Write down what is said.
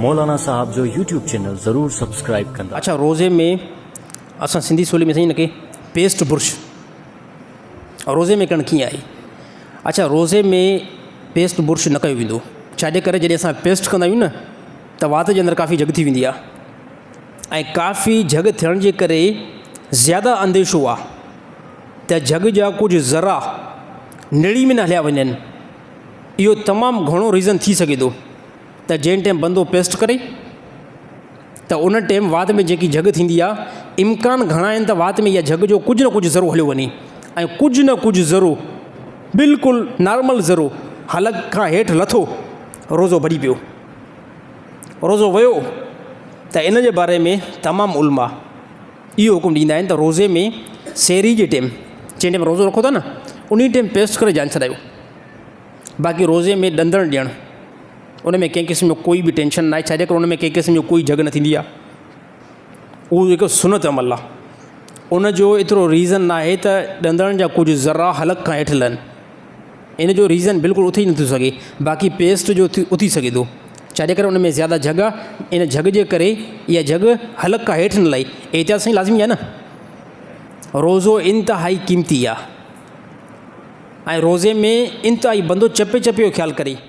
مولانا صاحب جو YouTube channel ضرور سبسڪرائيب ڪندا. اڇا روزي ۾ اسان سنڌي سولي ۾ سائين ان کي پيسٽ برش روزي ۾ ڪرڻ ڪيئن آهي اڇا روزي ۾ پيسٽ برش نه ڪيو ويندو ڇاجي ڪري جڏهن اسان پيسٽ ڪندا آهيون نه ته وات جي اندر ڪافي جڳ ٿي ويندي آهي ۽ ڪافي جڳ ٿيڻ جي ڪري زياده انديشو آهي ته جڳ جا ڪجهه ذرا نڙي ۾ نه هليا وڃن اهو تمام گهڻو ريزن ٿي سگهي ٿو ته جنهن ٽيم بندو پيسٽ ڪري ته ان ٽيم وات ۾ جيڪي جهڳ ٿيندي آهي امڪان گهڻا آهن ته وات ۾ اها جهڳ جو ڪجهه نه ڪجهه ذرو هليو وڃي ۽ ڪجهه نه ڪجهه ذرو بلڪل نارمل ذرو حلق کان هيٺ لٿو روزو ڀڄي پيو روزو ويو ته ان جي باري ۾ تمام علماء اهو حڪم ڏيندا آهن ته روزي ۾ سحري جي ٽيم جنهن ٽيم روزو رکو ٿا نه انهي ٽيم پيسٽ ڪري جان ڇڏايو باقي روزي ۾ ڏندڻ ڏيڻ ان ۾ ڪنهن قسم جو ڪوئي به ٽينشن ناهي ڇاجي ڪري ان ۾ ڪنهن قسم جو ڪوئي جهڳ نه ٿيندي آهي اهو هڪ سنت عمل آهي ان جو ايترو ريزن ناهي ته ڏندڻ جا ڪجهه ذرا حلق کان هيٺ لهن ان جو ريزن بلڪل اٿي نٿو سگهي باقي پيسٽ جو اٿي سگهي ٿو ڇاجي ڪري ان ۾ زياده جهڳ آهي ان جهڳ جي ڪري اها جهڳ حلق کان هيٺ نه لهي احتياط سائين لازمي آهي نه روزو انتهائي قيمتي آهي ۽ روزي ۾ انتهائي بندو چپي چپي جو خيال ڪري.